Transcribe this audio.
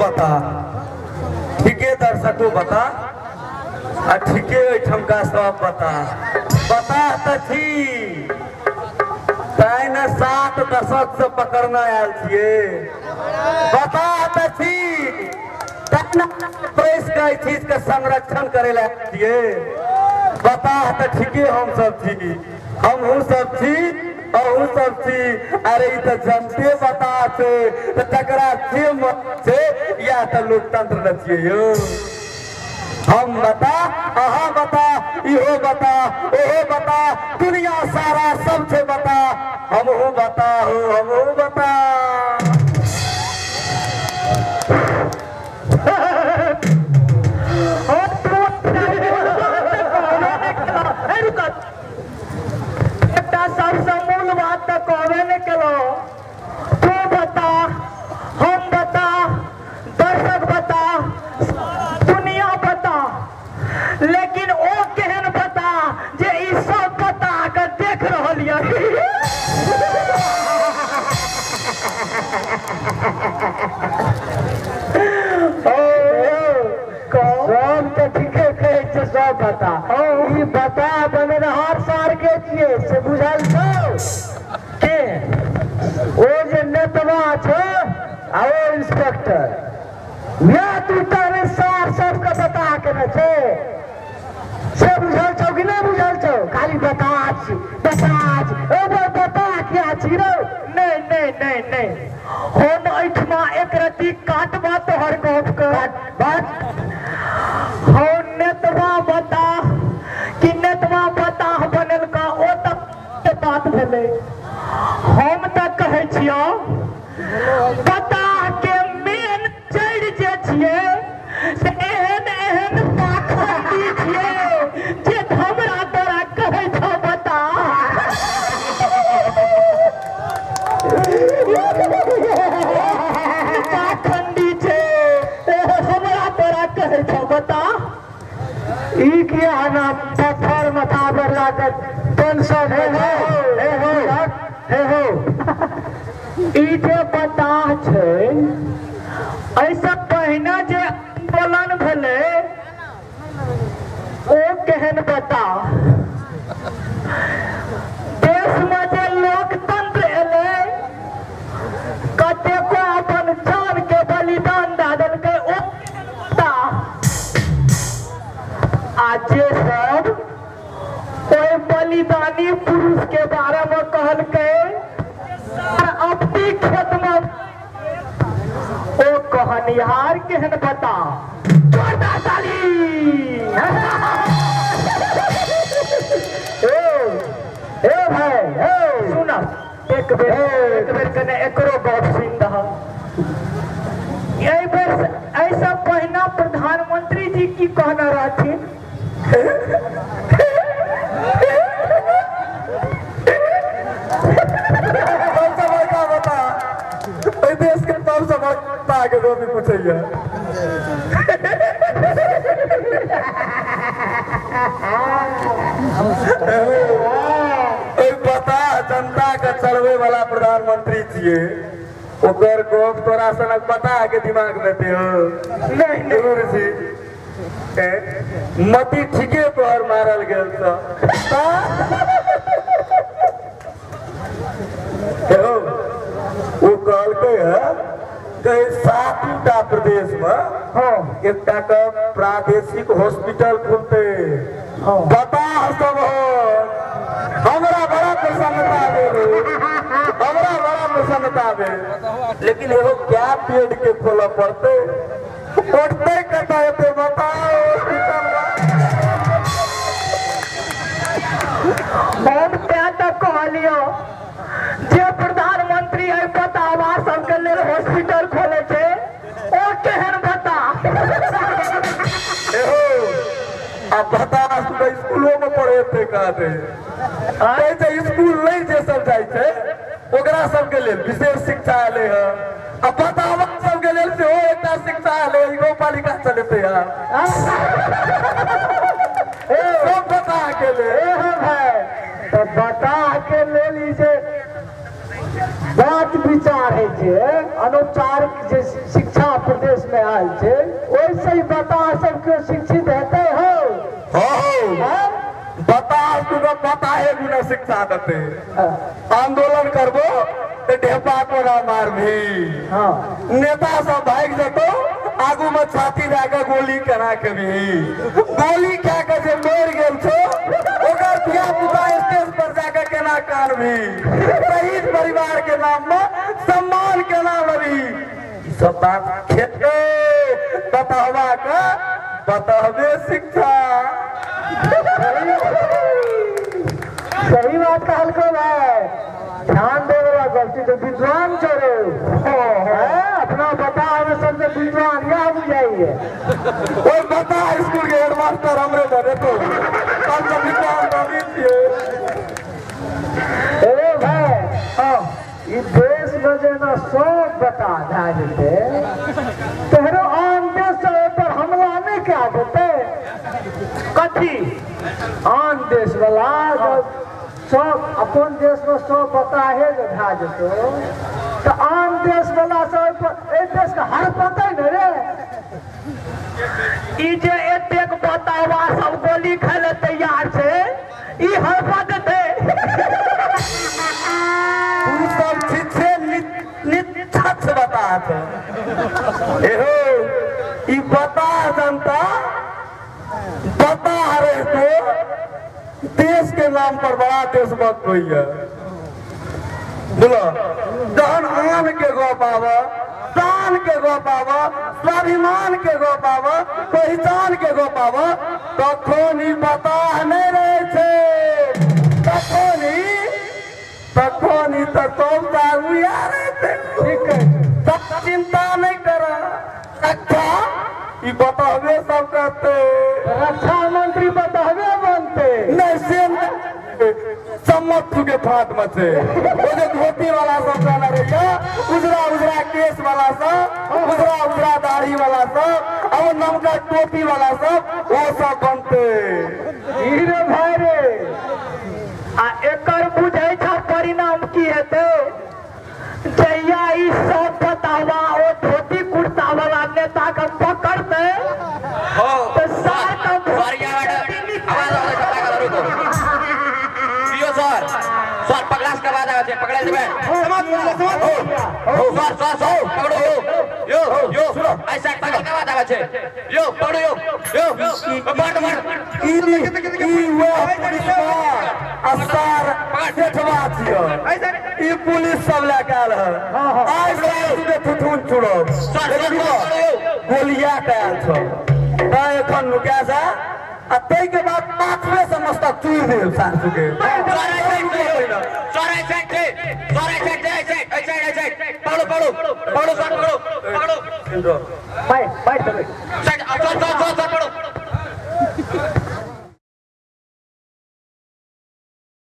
बता ठीके दर्शको बता आ ठीके एहिठमका सब बता बता तऽ छी तैं ने 7 दशक से पकड़ने आयल छियै। बता तऽ छी तैं ने पैस के एहि चीज के संरक्षण करे लए आयल छियै। बता तऽ ठीके हम सब छी, हमहूँ सब छी, अहूँ सब छी। अरे ई तऽ जनते बता छै तऽ तकरा जे मत छै इएह तऽ लोकतंत्र ने छियै यौ। हम बता, अहाँ बता, इहो बता, ओहो बता, दुनिया सारा सब छै बता, हमहूँ बता हो, हमहूँ बता। एकटा सबसँ मूल बात तऽ कहबे नहि केलहुँ। तू बता, हम बता, दर्शक बता, दुनिया बता, लेकिन ओ केहन बता जे ई सब बता के देख रहल यऽ। सब तऽ ठीके कहै छै, सब बता। ई बता बनेनहार सार के छियै से बुझल छौ के? ओ जे नेतवा छै आ ओ इंस्पेक्टर, वएह दूटा ने सार सबके बता के ने छै, से बुझल छौ कि नहि बुझल छौ? खाली बता छी, बता छी। ओ बता किया छी रौ? नहि नहि नहि नहि, हम एहिठमा एक रत्ती काटबा तोहर गप के बात। हौ नेतवा बता कि नेतवा बता बनेलका ओ तऽ बात भेलै। हम तऽ कहै छियौ बता के मेन जड़ि जे छियै से एहन एहन पाखंडी छियै जे हमरा तोरा कहै छौ बता। पाखंडी छै हमरा तोरा कहै छौ बता। ई किया ना पत्थर माथा पर लागत टेंशन हे हो, हे हो, हे हो। ई जे बताह छै एहिसँ पहिने जे आंदोलन भेलै ओ केहन बताह? देशमे जे लोकतंत्र एलै कतेको अपन जान के बलिदान दए देलकै ओ बताह? आ जे सब ओहि बलिदानी पुरुष के बारे में कहलकै अपनी खेत में ओ कहनिहार केहन बता? जोरदार ताली। ए ए भाई, ए सुन एक बेर, एक बेर कने एकरो गप सुनि दह। एहि बेर एहिसँ पहिने प्रधानमंत्री जी की कहने रहथिन? सबसँ बड़का बता, एहि देश के सबसँ बड़का के गोपी पूछैया। एहि बता जनता के चलबै वाला प्रधानमंत्री छियै, ओकर गप तोरा सनक बता के दिमाग में दे हो। नहीं, नहीं। दूर छी। मति ठीके तोहर मारल गेल छ। ओ कहलकै है कहे 7टा प्रदेश में एकटा के प्रादेशिक हॉस्पिटल खुलते। बता सब हो, हमरा बड़ा प्रसन्नता भेल, हमरा बड़ा प्रसन्नता भेल। लेकिन एगो क्या पेड के खोलऽ पड़तै, उठतै कतऽ हेतै बताओ? हम तें तऽ कहलियौ जे प्रधानमंत्री एहि बतावा सबके लेल हॉस्पिटल खोले छै ओ केहन बता? एहो अब बता स्कूलो में पढ़ेतै कहते कहै छै स्कूल नहीं जे सब जाइ छै ओकरा सबके लेल विशेष शिक्षा एलै हँ, आ बतावा सबके लेल सेहो एकटा शिक्षा एलै, गाउँपालिका चलेतै हँ सब बता के लेल। ए हो भाई, तो बता के लेल ई जे बात विचार होइ छै, अनौपचारिक जे शिक्षा प्रदेश में आयल छै, ओहिसँ ही बता सबके शिक्षित हेतै हौ। हौ बता, तू बता एक गुना शिक्षा देते। आंदोलन करबो तऽ ढेपा कोना मारबी? हाँ। नेता सब भागि जेतो, आगू में छाती दए के गोली केना खेबही? गोली खा के जे मरि गेल छौ, ओकर धिया पुता स्टेज पर जाके केना कानबी? शहीद परिवार के नाम में सम्मान केना लेबी? ई सब बात खेतै बतहबा के बतहबे शिक्षा। सही बात कहलको भाई, ध्यान दे वाला गलती तो विद्वान चोरे अपना बता, हमें सबसे विद्वान यह बुझाइए। ओए बता, स्कूल के हेडमास्टर हमरे बने तो हम तो विद्वान बनी छियै। अरे भाई, हाँ, ई देश में जे ना सब बता भए जेतै, तेहरो आन देश से ओहि पर हमला नहि कए देतै? कथी? आन देश वाला जब सब अपन देश में सब बताहे जे भए जेतौ, तऽ आन देश वाला सब ओहि पर एहि देश के हड़पतै ने रे? ई जे एतेक बतावा सब गोली खाय लए तैयार छै, ई हड़पा देतै? तू सब छिछे निच्छछ बता छे। एहो ई बता, जनता बता रहे तो देश के नाम पर बड़ा देशभक्त होइए। बोलो, जहन आन के गप आब, शान के गप आब, स्वाभिमान के गप आब, पहचान के गप आब, तखन ई बताह नहि रहै छै। तखन ई तऽ सब आगू रहै छै। ठीक कहै छै। सब चिंता नहि कर, अच्छा ई बताबे सब करते। रक्षा मंत्री बताबे बनते? नहीं, से नहि। सम्मत के फाट में छै ओ जे धोती वाला सब कहने रहिए, उजरा उजरा केस वाला सब, उजरा उजरा दाढ़ी वाला सब आ ओ नमका टोपी वाला सब, ओ सब बनते। ई रे भाई रे। आ एकर बुझै छ परिणाम की हेतै? जहिया ई सब बतावा ओ धोती कुर्ता वाला नेता के पकड़तै तऽ सार के सर, यहाँ आवाज आबै छै, पागल रुको। सीओ सर, सर, पगला के आवाज आबै छै, पकड़े देबै। समाप्त समाप्त हो। सर, सर, सर, पकड़ो। यो यो यो, सुनो, ऐसा पागल के आवाज आबै छै। यो पकड़ो, यो यो, पकड़ पकड़। ई ई वएह पुलिसवा आ सार सेठवा छियै। ई पुलिस सब लए के आयल है। आइ से थुथुन चुड़ब। सर, सर, पकड़ो यो। गोलिया के आयल छौ तैं एखन नुका जा आ ताहिके बाद पाछुए से मस्तक चूर देब सासू के। सर, ऐसा सर, ऐसा थे। सर, ऐसा थे, ऐसा ऐसा ऐसा, पकड़ो पकड़ो पकड़ो सर, पकड़ो पकड़ो। बैठ बैठ। Sir sir sir sir, पकड़ो।